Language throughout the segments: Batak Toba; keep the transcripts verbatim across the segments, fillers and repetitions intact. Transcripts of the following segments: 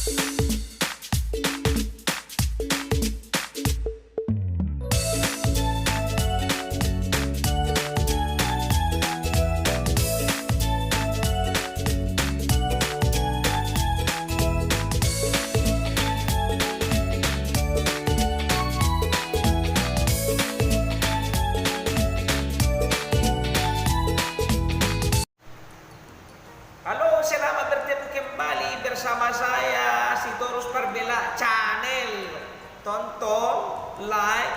Halo, selamat bertemu kembali bersama saya, Sitorus Parbela Channel. Tonton, like,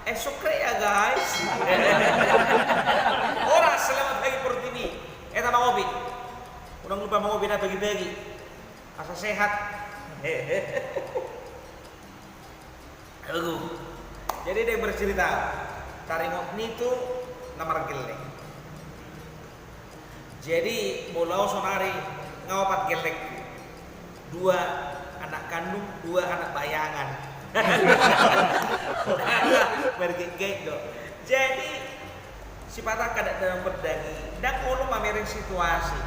eh, subscribe ya, guys. Horas, selamat pagi, Portibi. Eh, tak mangopi. Unang lupa mangopi na pagi-pagi. Asa sehat. Aduh. Jadi, dia bercerita, taringot ni tu na margelleng. Jadi, molo au sonari nga opat gellengku. Dua anak kandung, dua anak bayangan. Margelleng do. Jadi, sipata kada dalam pedang i, ndang olo mamereng situasi.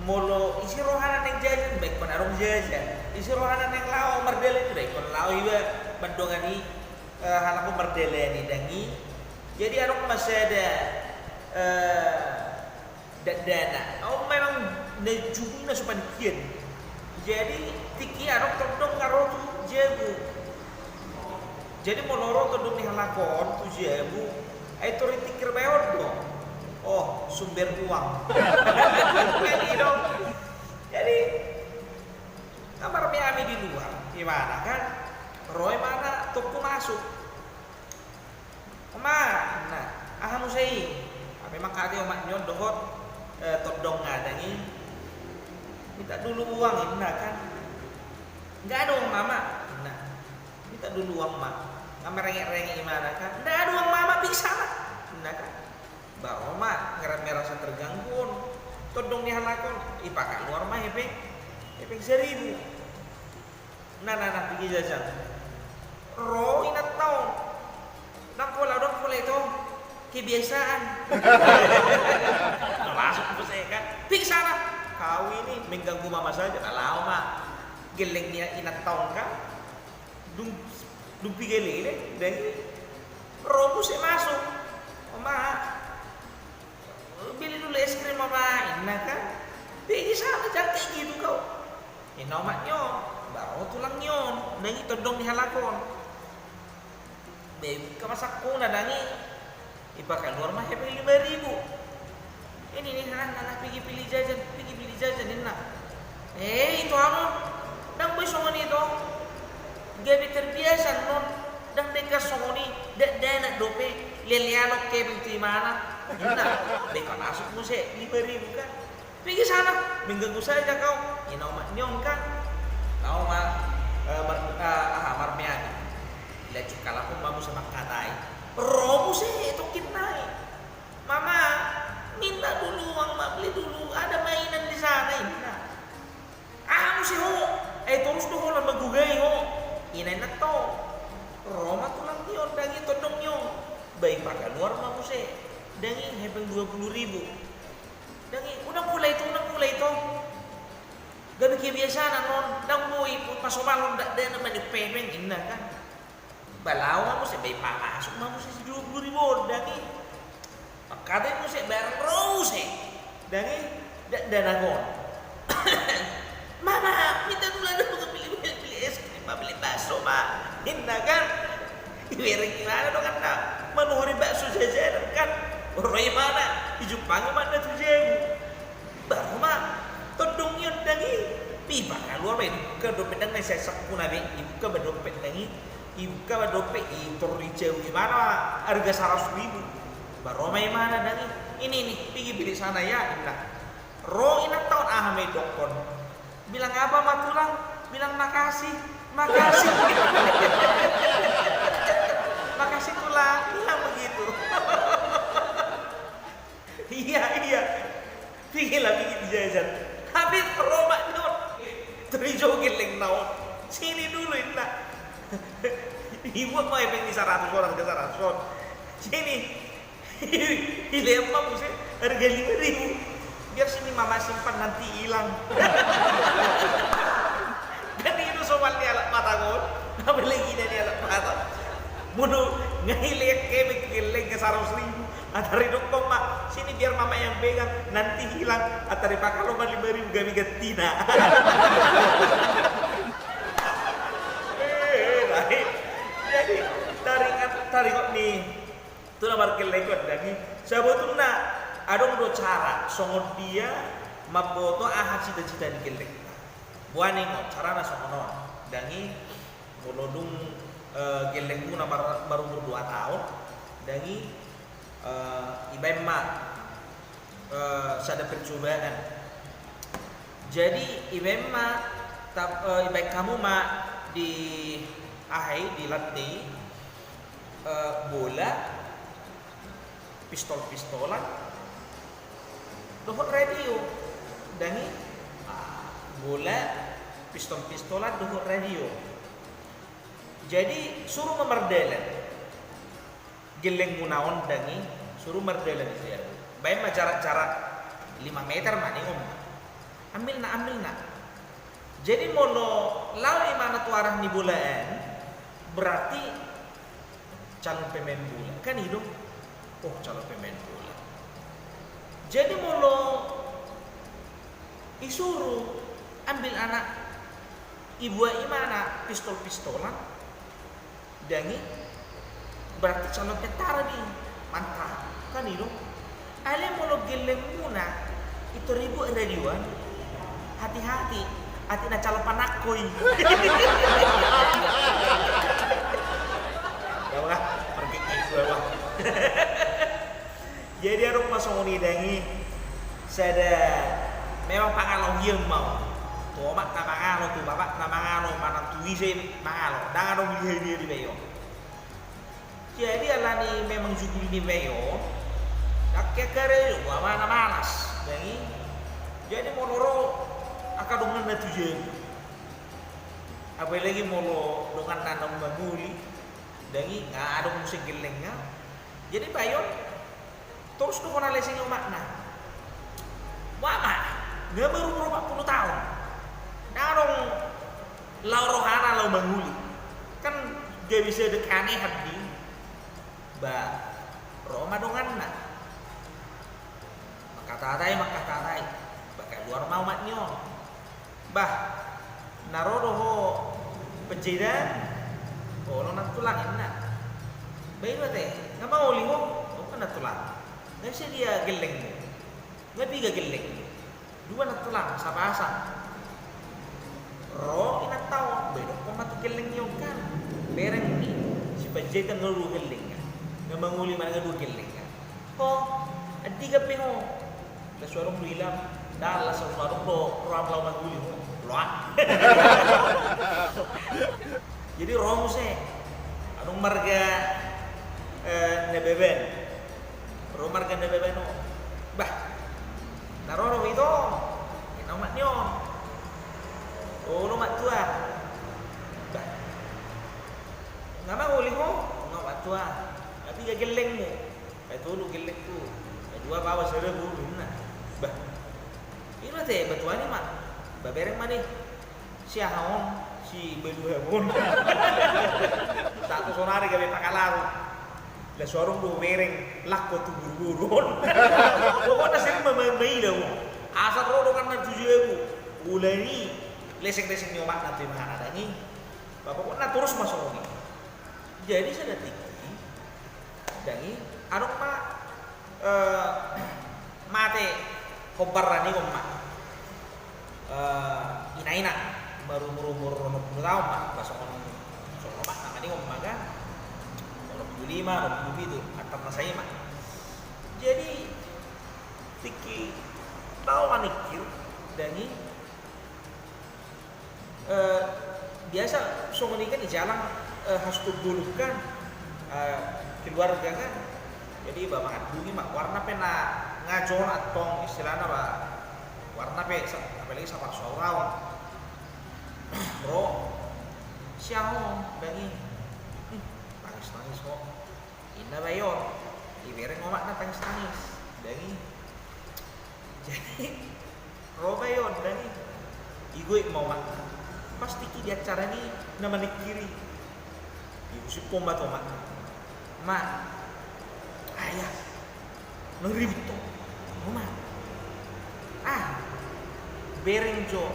Molo ise rohana naeng jajan, ba ingkon adong jajan. Ise rohana naeng laho mardalan, ba ingkon laho iba mandongani, eh, halak on mardalan i, ndang i. Jadi adong ma sada, eh, dakdanak. Au memang na jujur na so panikian. Jadi tingki adong tondong nga ro tu jabu. Jadi molo ro tondong ni halak on tu jabu, ai tor ditingkir bae on do. Oh, sumber uang. Jadi do. Jadi, nga marmeami di luar. Imana kan? Ro imana tongku masuk. Oma, ninna, aha muse i? Hape mangkatai omak ni on dohot, eh, tondongna, ndang i. Minta dulu uang, ninna kan. Nggak ada uang mama, ninna. Minta dulu uang ma. Nga merengek-rengek imana kan. Nggak ada uang mama, pingsan ma, ninna kan. Ba ro ma, nga merasa terganggu on. Tondong ni halak on, ipakaluar ma hepeng, hepeng saribu. Nah, nah, nah, pigi jajan. Ro inanta on. Ndang pola, ndang pola ito. Kebiasaan. Masuk muse kan. Pingsan ma. Kau ini mengganggu mama saja. Laho ma. Gelleng ni inanta on kan. Dung, dung piga lele, ndang i. Ro muse masuk. Oma, beli dulu es krim, Oma, ninna kan. Pingsan ma, jangan kayak gitu kau. Ninna omak ni on, ba ro tulang ni on, ndang i tondong ni halak on. Ba ibuka ma sangkona, ndang i. Ipakaluar ma hepeng lima ribu. Ini nih, nah, nah, nah, pigi beli jajan, pigi beli jajan, ninna. Eh, ito anu, ndang boi songon i ito. Gabe terbiasa annon, ndang denggan songon i, dakdanak dope, lelean on hepeng tu imana. Ninna, ba ipamasuki muse lima ribu kan. Pingsan ma, mengganggu saja kau. Ninna omak ni on kan. Laho ma, eh, mar-, eh, aha, marmeami. Dilanjut halak on ma muse mangkatai. Ro muse tongkin nai. Mama, minta dulu uang ma, beli dulu, ada mainan di sana, ninna. Aha muse ho, ai torus do holan manggogai ho. Ninna inanta on. Ro ma tulang ni on, ndang i tondong ni on. Ba ipakaluar ma muse. Ndang i hepeng dua puluh ribu. Ndang i, unang pola ito, unang pola ito. Gabe kebiasaan annon, ndang boi pasomalhon dakdanak maniop hepeng, ninna kan. Ba laho ma muse, ba ipamasuk ma muse si dua puluh ribu on, ndang i. Mangkatai muse, barang ro muse. Ndang i, dakdanak on. Mama, minta dulu, ada bukan beli, beli, beli es krim, ma, beli bakso ma, ninna kan. Ibereng imana donganna manuhori bakso jajanan kan. Ro imana, dijumpangi omakna tu jabu. Ba ro ma tondong ni on, ndang i. Ipakaluar ma, ibuka dompet, ndang na sai sangkona be, ibuka ma dompet, ndang i. Ibuka ma dompet, itor di jabu imana ma arga saratus ribu. Ba ro ma imana, ndang i. Ini, ini, pigi beli sana ya, ninna. Ro inanta on, aha ma idokkon. Bilang apa ma tulang? Bilang makasih. Makasih. Makasih tulang. Bilang begitu. Iya, iya. Pigi la, pigi jajan. Hape ro omak ni on. Tor dijou gellengna on. Sini dulu, ninna. Ibuat ma hepeng ni saratus on, arga saratus on. Sini. Dilean ma muse arga lima ribu. Biar sini mama simpan, nanti hilang. Ulu, nga i lean kemek gelleng nga saratus ribu. Antara i dokkon ma, sini biar mama yang pegang, nanti hilang. Antara i pakalo ma lima ribu gabe gantina. Eh, jadi taringot, taringot ni tu na margelleng on, dang i. Sabotulna adong do cara songon dia mamboto aha cita-cita ni gellengta. Boha ninna on, carana songon on, dang i. Molo dung, eh, gellengmuna mar-, marumur dua taon, dang i, eh, ibaen ma, eh, sada percobaan. Jadi ibaen ma, tap-, eh, ibaen hamu ma di aha i, di lante i, eh, bola, pistol-pistolan dohot radio, dang i. Ah, bola, pistol-pistolan dohot radio. Jadi suru ma mardalan gellengmuna on, dang i, suru mardalan i. Baen ma jarak-jarak lima meter ma ninna on ma. Ambilna, ambilna. Jadi molo lao imana tu arah ni bola an, berarti calon pemain bola. Kan i do? Oh, calon pemain bola. Jadi molo isuru ambil anak, ibuat imana pistol-pistolan, dang i, berarti calon tentara di, mantap, kan i do. Alai molo gellengmuna i tor ibuat radioan, hati-hati, atik na calon panangko i. Jadi adong ma songon i, dang i. Sada memang pangalo hian ma on. Tu omakna mangalo, tu bapakna mangalo, manang tu ise mangalo. Dang adong liha-liha dibaen on. Jadi alani memang jugul ni bayo, dang i angka raja, boha ma na malas, dang i. Jadi molo ro angka donganna tu jabu, apalagi molo donganna na mangoli, dang i, nga adong muse gellengna. Jadi bayo on torus do hona lese ni omakna. Boha ma, nga marumur opat pulu taon, dang adong lao rohana lao mangoli. Kan gabe sada keanehan di. Ba, ro ma donganna. Mangkatatai, mangkatatai. Ba, kaluar ma omak ni on. Bah, na ro do ho panjaitan? Olo nantulang, ninna. Ba, i do ate, nga mangoli ho? Olo nantulang. Nga sadia gellengmu? Nga piga gellengmu? Dua nantulang, sapasang. Ro inanta on, ba, idokkon ma tu gelleng ni on kan. Bereng ni, si panjaitan nga dua gellengna. Nga mangoli manang nga dua gellengna. Ho, andigan pe ho? Las so adong do ilam. Dang, las so adong do roham lao mangoli ho. Loak. Jadi ro muse. Adong marga, eh, Nababan. Ro marga Nababan on. Bah, na ro do ho ito? Ninna omak ni on. Olo, omak tua. Bah, nga mangoli ho? Nga, omak tua. Nga piga gellengmu? Nga tolu gellengku. Nga dua baoa, sada boru, ninna. Bah, i do ate, ba tuani ma. Ba, bereng ma ni. Si aha on, si baluham on. Sahat tu sonari gabe pangalaho. Las so adong do bereng, langkon tu boru-boru on. Pokokna sering ma-, ma-, maila on. Asa ro donganna tu jabu, ula ni leseng-leseng ni omakna tu imana, dang i. Ba, pokokna torus ma songon i. Jadi sada tingki, dang i, adong ma, eh, mate hombar ni on ma. Eh, ina-ina, marumur-umur onom pulu taon ma, ba songon, songon omakna ma ninna on ma kan. Onom pulu lima, onom pulu pitu, antar na sai ma. Jadi tingki lao maningkir, dang i. Eh, biasa songon i kan, dijalang, eh, hastu boluk kan, eh, keluarga kan. Jadi ba mangan buni ma, warna pe na nga jolo antong istilahna ba, warna pe sa-, apalagi saparsaoran. Ro, si aha on, dang i. Hmm, tangis-tangis ho. Ninna bayo on, dibereng omakna tangis-tangis, dang i. Jadi ro bayo on, dang i. Digoit ma omakna. Pas tingki di acara ni na maningkir i, diusukkon ma tu omakna. Ma, ayah, nang ribut ho. Ho ma. Ah, bereng jo.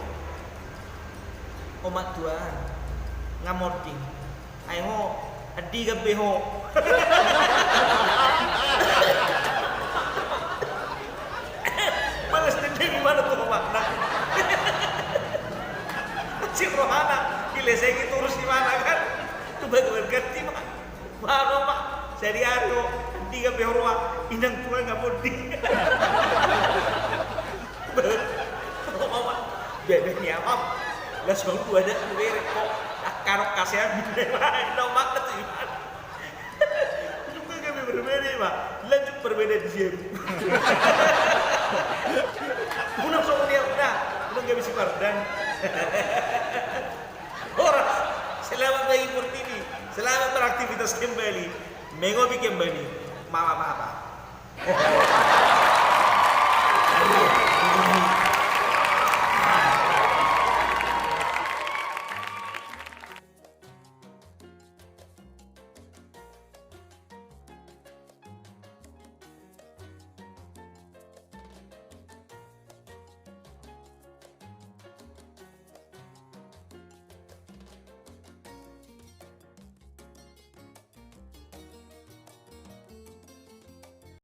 Omak tuan, nga monding. Ai ho, andigan be ho. Males dendeng imana tu omakna. Sing rohana, dilesengi torus imana kan. Tu bagoan ganti ma. Baru ma, sadihari ho, andigan be ho roha, inang tua nga monding. Baru ma, bebe ni amam. Langsung dua dak bere ho. Akar kasean bebe ma, inang mak tu imana. Unang gabe berbeda ma. Lanjut berbeda di sini. Unang songon dia, unang. Unang gabe si Pardan. Horas, selamat pagi Pertiwi, selamat beraktivitas kembali. Mengopi kembali, mama papa.